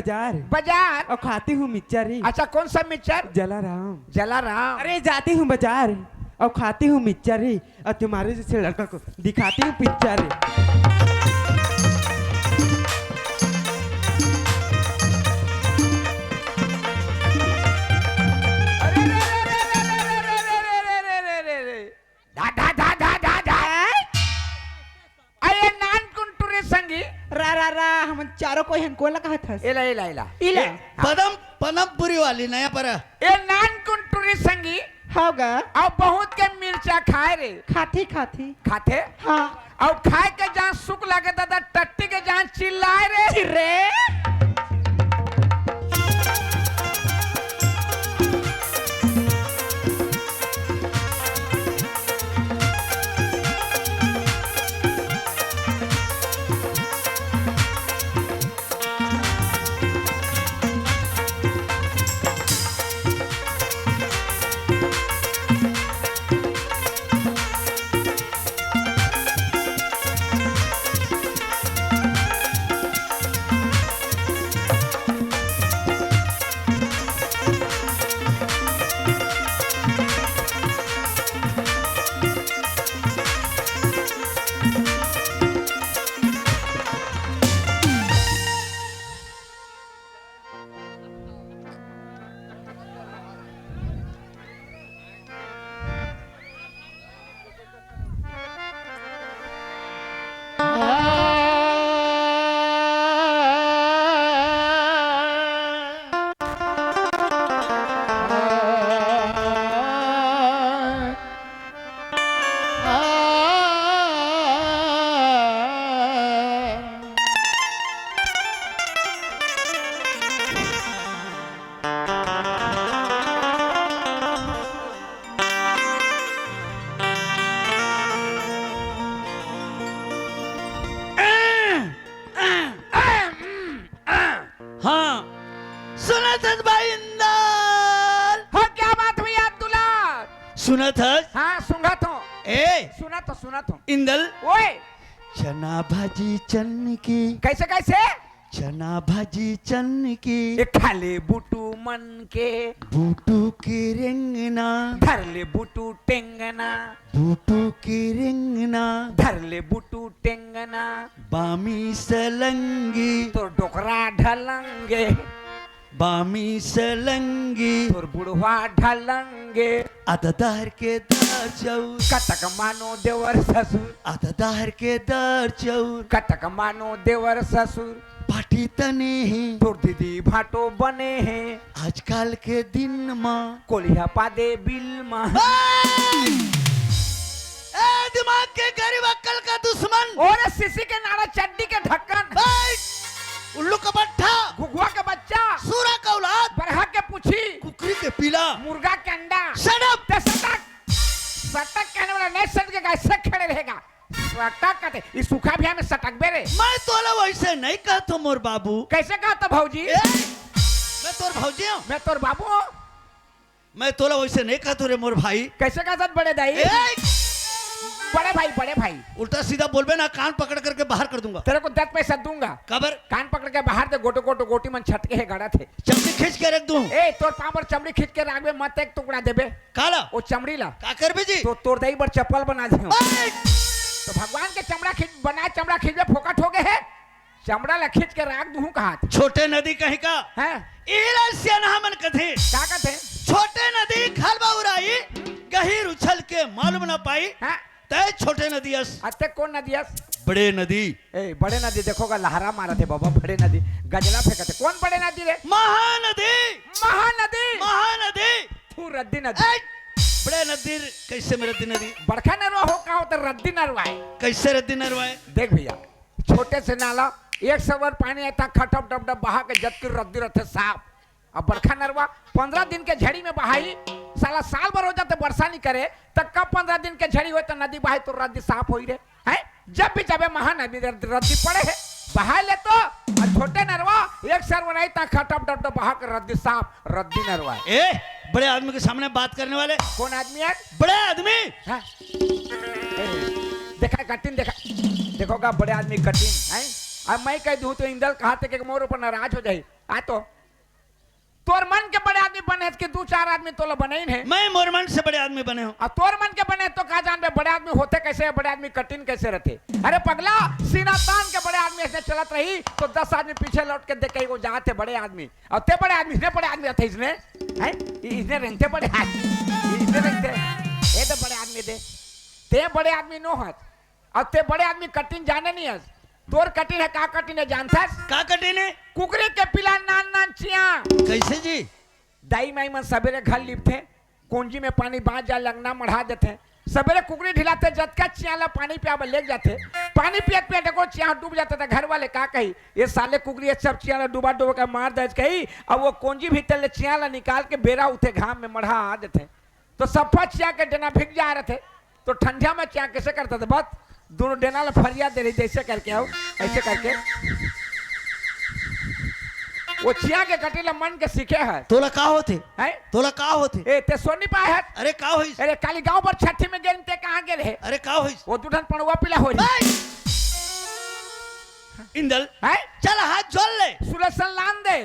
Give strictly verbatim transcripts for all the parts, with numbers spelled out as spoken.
बाजार। बाजार? अउ खाती हूँ मिक्चर रे। अच्छा, कौन सा मिक्चर? जलाराम। जलाराम। अरे, जाती हूँ बाजार अउ खाती हूँ मिक्चर रे, अउ तुम्हारे जैसे लड़का को दिखाती हूँ पिक्चर रे। अरे, रे, रे, रे। धा, धा, धा, धा, धा, धा। हैं? अरे, नानकुन टुरी संगी। रा, रा, रा, हमन चारों कोई हन, कोन ला कहत हस? एला, एला, एला। इला। ए, हाँ। पदम, पदमपुरी वाली नया परा। ए नानकुन टुरी संगी। हव गा। अउ बहुत के मिर्चा खाए रे। खाथी, खाथी। खाथे? हाँ। अउ खाए के जहाँ सुख लागे दादा, टट्टी के जहाँ चिल्लाए रे। चिर्रे। हाँ, सुनत हस भाई इंदल? हाँ, क्या बात हुई यार दुलार? सुनत हस? हाँ, सुनत हूँ। ए, सुनत हूँ, सुनत हूँ। इंदल? ओए, चना भाजी चन के। कैसे, कैसे? चना भाजी चन के। ए, खा ले बुटू मन के। बुटू के रेंगना। धर ले बुटू टेंगना। बुटू के रेंगना। धर ले बुटू टेंगना। बामी सलंगी। तोर डोकरा ढलंगे। बामी सलंगी। तोर बुढ़वा ढलंगे। आधा दार के दार चउर। कतक मानो देवर ससुर। आधा दार के दार चउर। कतक मानो देवर ससुर। पाटी तने हे। तोर दीदी भाटो बने हे। आजकल के दिन मा। कोलिहा पादे बिल मा। ए! ए, दिमाग के गरीब, अक्कल का दुश्मन। ओरे सिसी के नारा, चड्डी के ढक्कन। ए! उल्लू का बट्ठा। घुघुआ के बच्चा। सूरा का औलाद। बरहा के पूछी। कुकरी के पीला। मुर्गा के अंडा। Shut up! ते सटक। सटक कहने वाला नहीं सटकेगा, ऐसे खड़े रहेगा। सटक कहते, ई सूखा भी हमें सटकबे रे। मैं तोला वैसे नहीं कहत हूँ मोर बाबू। कैसे कहत भौजी? ए, मैं तोर भौजी हूँ। मैं तोर बाबू हूँ। मैं तोला वैसे नहीं कहत हूँ रे मोर भाई। कैसे कहत बड़े दाई? ए! बड़े भाई, बड़े भाई। उल्टा सीधा बोलबे ना, कान पकड़ करके बाहर कर दूंगा। तेरे को दस पैसा दूंगा। काबर? कान पकड़ के बाहर दे, गोटो गोटो गोटी मन छटके हे गड़ा थे। चमड़ी खींच के रख दूं। ए, तोर पाँव पर चमड़ी खींच के राखबे, मत एक टुकड़ा देबे। काला? ओ चमड़ी ला। का करबे जी? तो तोर दाई बर चप्पल बना दे। ए! तो भगवान के चमड़ा खींच, बना चमड़ा खींचबे, फोकट हो गए हे। चमड़ा ला खींच के राख दूहूं कहात। छोटे नदी कहीं का? हैं? इला सियानहा मन कथे। का कथे? छोटे नदी खल बउराई, गहिर उछल के मालूम ना पाई। हैं? तय छोटे नदी अस। अते कौन नदी अस? बड़े नदी। ए, बड़े नदी देखो गा, लहरा मारत हे बाबा, बड़े नदी। गजला फेंकत हे। कौन बड़े नदी रे? महानदी। महानदी। महानदी। थू रद्दी नदी। ए, बड़े नदी, कैसे में रद्दी नदी? बड़का नरवा हो का होता रद्दी नरवा हे। कैसे रद्दी नरवा हे? देख भैया, छोटे से नाला, एक सबर पानी आता, खटप डब डब बहा के जतकी रद्दी रथे साफ। अब बड़का नरवा पंद्रह दिन के झड़ी में बहाई, साला साल भर हो जाते बरसा नहीं करे, त कब पंद्रह दिन के झड़ी होय त नदी बहाई तो रद्दी साफ होई रे, हैं? जब भी जाबे महानदी रद्दी, रद्दी पड़े हे, बहाय ले तो। और छोटे नरवा एक सर बनाई ता खटप डब डब बहा के रद्दी साफ, रद्दी नरवा। ए, बड़े आदमी के सामने बात करने वाले। कौन आदमी है? बड़े आदमी। हाँ। ए, देखा कटिन, देखा, देखो का बड़े आदमी कटिन, हैं? अब मैं कह दूं तो इंदल कहा थे कि मोर ऊपर नाराज हो जाए। आ तो तोर मन के बड़े आदमी बने हे कि दू चार आदमी तोला बने ही नहीं। मैं मोर मन से बड़े आदमी बने हूँ। आ तोर मन के बने तो का जानबे बड़े आदमी होते कैसे हे, बड़े आदमी कटिन कैसे रहते। अरे पगला, सीना तान के बड़े आदमी ऐसे चलत रही तो दस आदमी पीछे लौट के देखे वो जाते बड़े आदमी। और ते बड़े आदमी, इसने बड़े आदमी रहते इसने, हैं? इ-, इसने रेंगते बड़े आदमी, इसने रेंगते, ये तो बड़े आदमी दे, ते बड़े आदमी नो हस। अउ ते बड़े आदमी कटिन जाने नहीं हस। तोर कटिन हे, का कटिन हे जानथस? का कटिन हे? कुकरी के पिला नान नान चिया। कैसे जी? दाई माई मन सबेरे घर लिपथे, कोंजी में पानी बांच जाए, लगना मढ़ा देथे। सबेरे कुकरी ढिलाथे, जतका चियां ला पानी पिया बर लेग जाथे। पानी पियत पियत एको चियां डूब जाथे, त घर वाले का कही, "ये साले कुकरी, ये सब चियां ला डुबा डुबा के मार देस," कही। अब वो कोंजी भीतर ले चियां ला निकाल के बेरा उठे घाम में मढ़ा देथे। तो सफा चियां के डेना भीग जा रथे। तो ठंडिया में चियां कैसे करता था? बस दोनों डेना ला फरिया दे रही, जैसे करके आओ, ऐसे करके। वो चियां के कटी ला मन के सीखे है। तोला का होथे? हैं? तोला का होथे? ए, ते सोनी पाए है? अरे का होइस? अरे काली गांव पर छठी में गेन, ते कहाँ गेल है? अरे का होइस? वो दुठन पड़ुआ पीला हो रही। ए! इंदल, हैं? चल हाथ जोड़ ले। सुलेसन लान दे।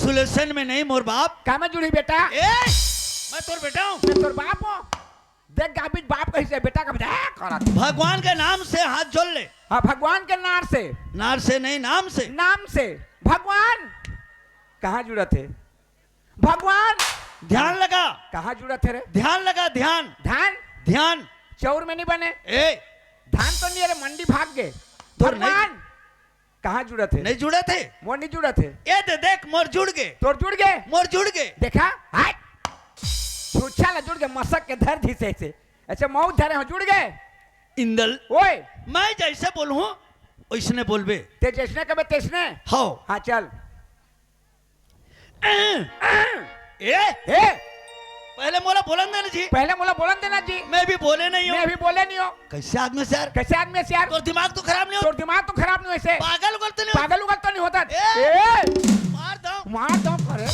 सुलेसन में नहीं मोर बाप। का में जुड़ी बेटा? ए, मैं तोर बेटा हूँ। मैं तोर बाप हूँ। देख गाबित बाप कैसे बेटा का बेटा करत। भगवान के नाम से हाथ जोड़ ले। हाँ, भगवान के नार से। नार से नहीं, नाम से। नाम से। भगवान कहाँ जुड़त है? भगवान। ध्यान लगा। कहाँ जुड़त है रे? ध्यान लगा, ध्यान। धान? ध्यान। चौर में नहीं बने। ए। धान तो नहीं, अरे मंडी भाग गए। तो नहीं। भगवान। कहाँ जुड़त है? नहीं जुड़त है। मोर नहीं जुड़त है। ए दे देख, मोर जुड़ गए। तोर जुड़ गए? मोर जुड़ गए। देखा? हाय। छुच्छा ला जुड़ गए, मसक के धर दी से, से। अच्छा, मऊ धरे हो, जुड़ गए। इंदल। ओए। मैं जैसे बोलूँ, वैसने बोलबे। ते जैसने कबे तैसने? हो। हाँ, चल। ए, ए, ए, पहले मोला बोलन देना जी। पहले मोला बोलन देना जी। मैं भी बोले नहीं हूँ। मैं भी बोले नहीं हूँ। कैसे आदमी है यार? कैसे आदमी है यार? तोर दिमाग तो खराब नहीं हो? तोर दिमाग तो खराब नहीं हो ऐसे। पागल उगल तो नहीं हो? पागल उगल तो नहीं होता? ए, ए, मार दो। मार दो, अरे।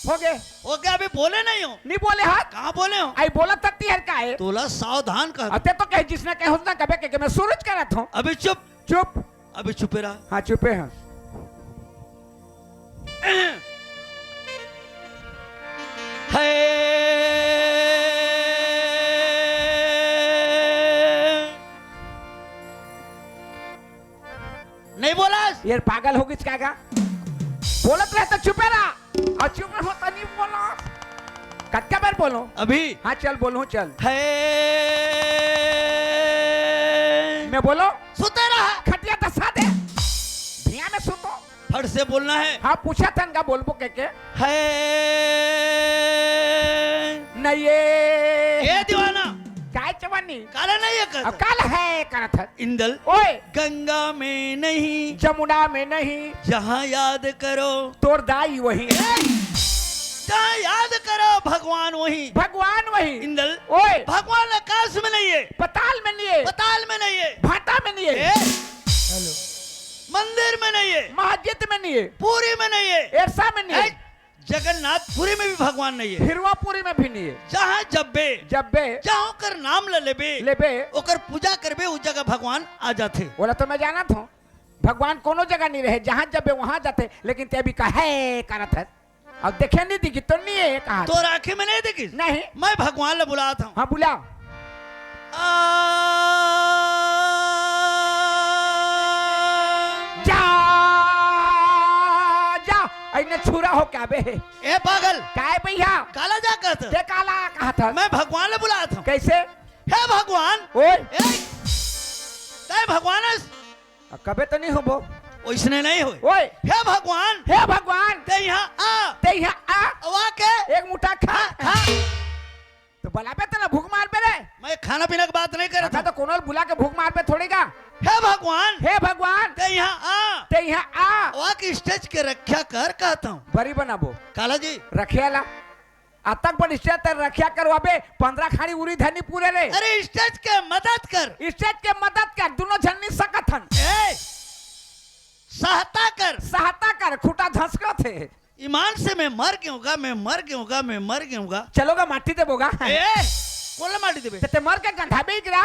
हो गए। हो गया, अभी बोले नहीं हो? नहीं बोले हाथ। कहाँ बोले हो? आई बोला तत्ती हर का है? तोला सावधान कर। अते तो कहे जिसने कहे उसने कबे के, के मैं सूरज का रहता हूँ। अभी चुप। चुप। अभी चुपे रहा। हाँ, चुपे हैं। है। नहीं बोला? ये पागल हो गई क्या? बोलत रहे तो चुपे रहा। और चुप रहो तो नहीं बोलो। कतका बार बोलो? अभी। हाँ, चल बोलो, चल। है। मैं बोलो। सुते रहा। खटिया दसा दे। भिया में सुतो। फट से बोलना है। हाँ, पूछा था इनका बोलबो के के। है। नहीं ये। ए दीवाना। काय चवन्नी? काला नहीं है कर। अब काल है करत है। इंदल। ओए। गंगा में नहीं। जमुना में नहीं। जहाँ याद करो। तोर दाई वही। ए, जहाँ याद करो भगवान वही। भगवान वही। इंदल। ओए। भगवान आकाश में नहीं है। पताल में नहीं है। पताल में नहीं है। भाटा में नहीं है। ए? हेलो। मंदिर में नहीं है। मस्जिद में नहीं है। पूरी में नहीं है। एरसा में नहीं है। ए? जगन्नाथपुरी में भी भगवान नहीं है। हिरवापुरी में भी नहीं है। जहाँ जब्बे, जब्बे, जहाँ ओकर नाम ल लेबे, लेबे, ओकर पूजा करबे, उस जगह भगवान आ जाथे। बोला तो मैं जानत हूँ, भगवान कोनो जगह नहीं रहे, जहाँ जब्बे वहाँ जाथे, लेकिन ते अभी कहे करत है। अब देखे नहीं दिखी तो नहीं है कहा। तोर आँखी में नहीं दिखी? नहीं। मैं भगवान ल बुलात हूँ। हाँ, बुला। आ। जा, जा, अइने छुरा हो क्या बे? ए पागल। काय भैया? काला जा कहत? ते काला कहत? मैं भगवान ल बुलात हूँ। कैसे? हे भगवान। ओए। ए, तै भगवान हस? आ, कबे तो नहीं होबो। ओइसने नहीं होय। ओए। हे भगवान। हे भगवान। ते यहाँ आ। ते यहाँ आ। अउ आके एक मुट्ठा खा। खा, खा। तो बलाबे त ना भूख मारबे रे। मैं खाना पीना के बात नहीं करत हूँ। तो कोनो ल बुला के भूख मारबे थोड़ी का। हे भगवान। हे भगवान। ते यहाँ आ। ते यहाँ आ। अउ आके स्टेज के रक्षा कर कहत हूँ। बरी बनाबो। काला जी। रखे ला। अतक बड़ स्टेज ते रक्षा करवाबे, पंद्रह खाड़ी उरी धनी पूरे रे। अरे स्टेज के मदद कर। स्टेज के मदद कर, दोनों झन नहीं सकत हन। ए, सहायता कर। सहायता कर, खूंटा धसकत हे। ईमान से मैं मर गयूंगा, मैं मर गयूंगा, मैं मर गयूंगा। चलो गा माटी देबो गा। ए, कोन ल माटी देबे? ते, ते मर के गंधाबे ही गिरा।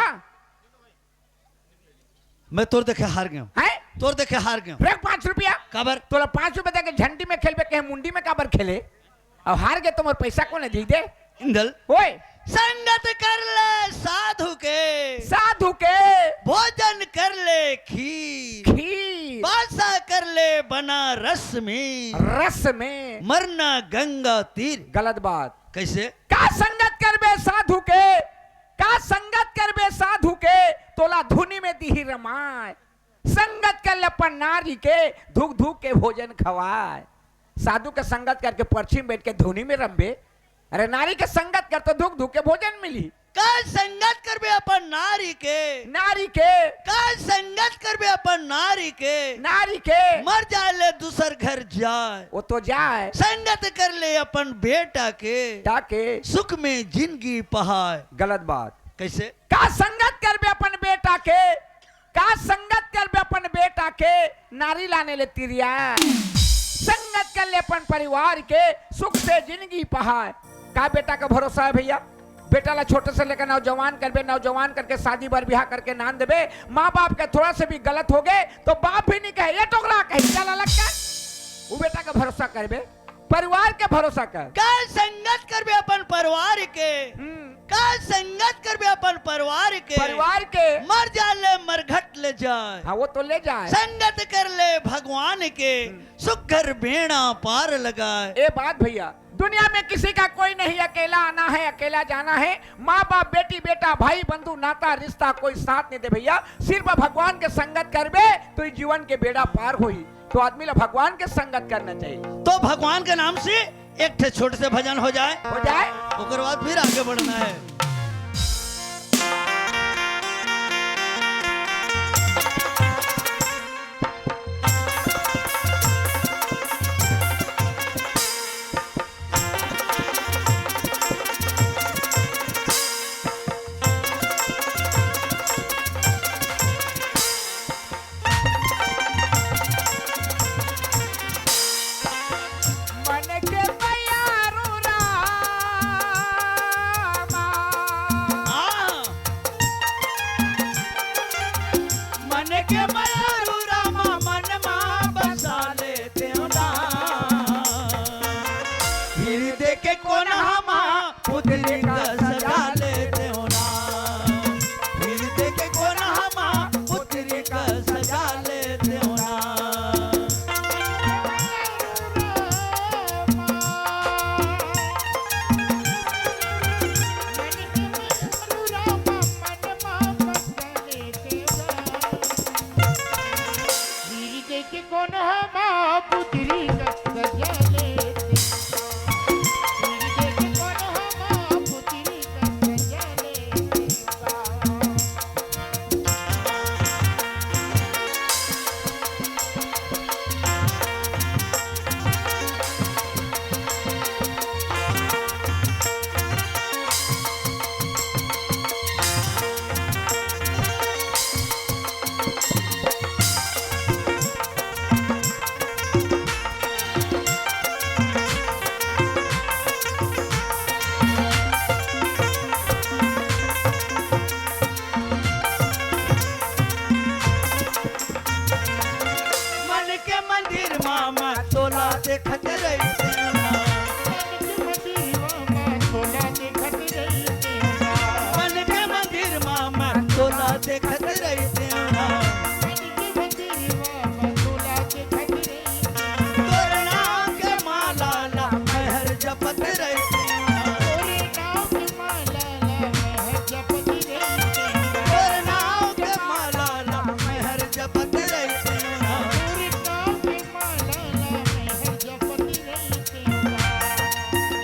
मैं तोर देखे हार गयो। हैं? तोर देखे हार गयो। रे पाँच रुपया। काबर? तोला पाँच रुपया देके झंडी में खेलबे, कहे मुंडी में काबर खेले? अब हार गए तो मोर पैसा कोन दी दे? इंदल। ओए। संगत कर ले साधु के। साधु के। भोजन कर ले खीर। खीर। बासा कर ले बनारस में। रस में। मरना गंगा तीर। गलत बात। कैसे? का संगत करबे साधु के, का संगत करबे साधु के, तोला धुनी में दिही रमाय। संगत कर ले अपन नारी के, धुक धुक के भोजन खवाय। साधु के संगत करके परछी में बैठ के धुनी में रमबे, अरे नारी के संगत कर तो धुक धुक के भोजन मिली। का संगत करबे अपन नारी के? नारी के। का संगत करबे अपन नारी के? नारी के। मर जाए ले दूसर घर जाए। वो तो जाए। संगत कर ले अपन बेटा के। ताके। सुख में जिंदगी पहाए। गलत बात। कैसे? का संगत करबे अपन बेटा के? का संगत करबे अपन बेटा के? नारी लाने ले तिरिया। संगत कर ले अपन परिवार के, सुख से जिंदगी पहाए। का बेटा का भरोसा है भैया? बेटा ला छोटे से लेकर नौजवान करबे, नौजवान करके शादी बर बिहाव करके नान देबे। माँ बाप के थोड़ा से भी गलत हो गए तो बाप भी नहीं कहे, "ये टोकरा कहे, चल अलग कर।" वो बेटा का भरोसा करबे, परिवार के भरोसा कर। का संगत करबे अपन परिवार के? हम्म। का संगत करबे अपन परिवार के? परिवार के। मर जाए ले मरघट ले जाए। हाँ, वो तो ले जाए। संगत कर ले भगवान के, हम्म। सुख घर बेड़ा पार लगाए। ए बात भैया, दुनिया में किसी का कोई नहीं, अकेला आना है, अकेला जाना है। माँ बाप, बेटी बेटा, भाई बंधु, नाता रिश्ता, कोई साथ नहीं दे भैया। सिर्फ भगवान के संगत करबे तो इस जीवन के बेड़ा पार होई। तो आदमी ला भगवान के संगत करना चाहिए। तो भगवान के नाम से एक ठे छोटे से भजन हो जाए, हो जाए। ओकर बाद फिर आगे बढ़ना है। मन के मयारू रामा। हाँ। मन के मयारू रामा, मन मा बसा लेतेव ना। फिर देखे कोन हमा पुतरी का सजा लेतेव ना। फिर देखे कोन हमा पुतरी का सजा लेतेव ना। मन के मंदिर मा मैं तोला देखत रहितेव ना। मन के मंदिर मा मैं तोला देखत रहितेव ना। तोर नाम के माला ला मैं हर जपत रहितेव ना। तोर नाम के माला ला मैं हर जपत रहितेव ना।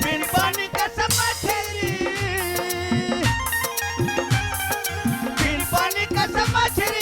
बिन पानी कस मछरी, बिन पानी कस मछरी,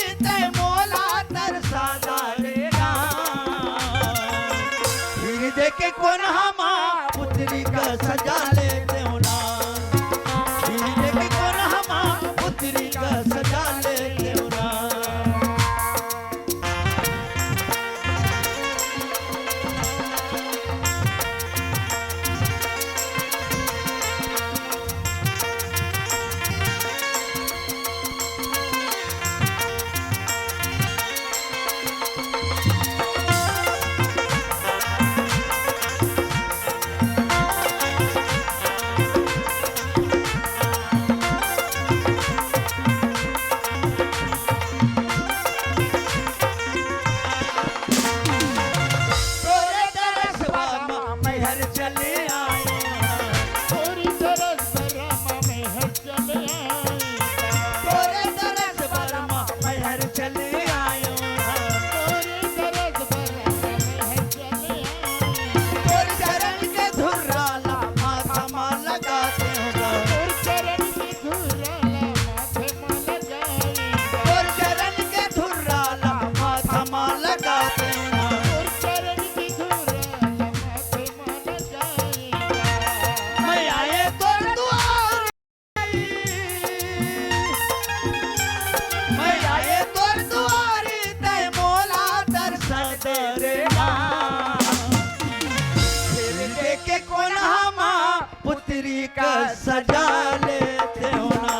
का सजा लेते हो ना।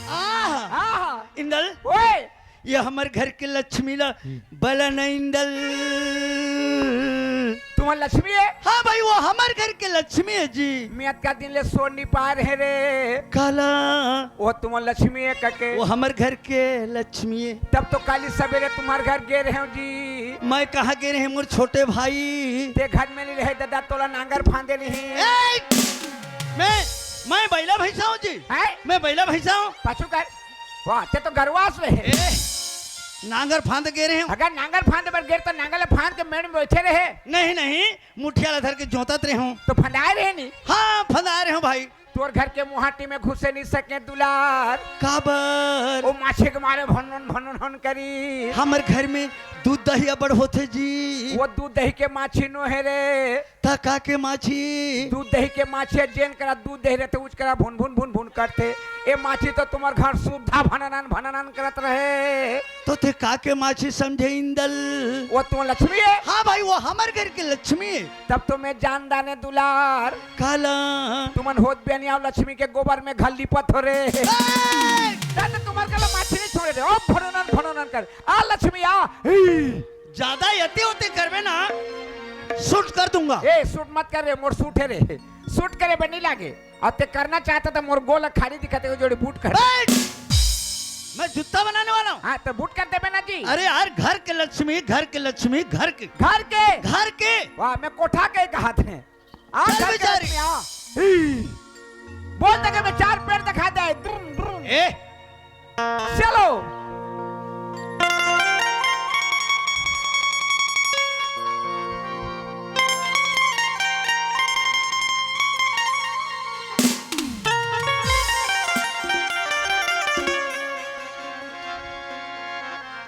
आहा! आहा! इंदल, ओए! ये हमर घर के लक्ष्मी ला बला न इंदल। तुम्हार लक्ष्मी है? हाँ भाई, वो हमर घर के लक्ष्मी है जी। मैं अतका दिन ले सोच नहीं पाए रहे रे। काला? वो तुम्हार लक्ष्मी है कके? वो हमर घर के लक्ष्मी है। तब तो काली सवेरे तुम्हार घर गे रहे हो जी। मैं कहाँ गे रहे, मोर छोटे भाई? ते घर में नहीं रहे दादा, तोला नांगर फांदे नहीं। ए! मैं, मैं बैला भैंसा हूँ जी। हैं? मैं बैला भैंसा हूँ। पाछू कर। वाह, ते तो गरवास रहे। ए, नांगर फांद गे रहे हो। अगर नांगर फांद बर गे रहे तो नांगर ला फांद के मेड़ में बैठे रहे। नहीं, नहीं, मुठिया ला धर के जोतत रहे हो। तो फंदाए रहे नहीं। हाँ, फंदाए रहे हो भाई। तोर घर के मुहाटी में घुसे नहीं सके दुलार। काबर? वो माछी के मारे भनन भनन हन करी। हमर घर में दूध दही अबड़ होथे जी। वो दूध दही के माछी नो हे रे। त का के माछी? दूध दही के माछी ह, जेन करा दूध दही रहते, उच करा भुन भुन भुन भुन करते। ए माछी तो तुम्हार घर सुद्धा भननन भननन करत रहे। तो ते का के माछी समझे इंदल? वो तुम्हार लक्ष्मी है। हाँ भाई, वो हमर घर के लक्ष्मी है। तब तो मैं जान दाने दुलार। काला? तुमन होत बेनियाव लक्ष्मी के गोबर में घर लिपत हो रे। ए! दादा तुम्हार कला माछी नहीं छोड़े रे। ओ भननन भननन कर। आ लक्ष्मी आ। ही। ज्यादा यते होते करबे ना, shoot कर दूंगा। ए, shoot मत कर रे, मोर suit है रे। Shoot करे बर नहीं लागे। अब ते करना चाहता तो मोर गोल खाली दिखाते हुए जोड़ी boot कर। बैठ! मैं जूता बनाने वाला हूँ। हाँ, तो boot कर देबे ना जी। अरे यार, घर के लक्ष्मी, घर के लक्ष्मी, घर के। घर के? घर के। वाह, मैं कोठा के कहा थे। आ चल घर के बेचारी। लक्ष्मी, आ। ही। बोल तके मैं चार पैर दिखा दे। द्रुम, द्रुम। ए, चलो।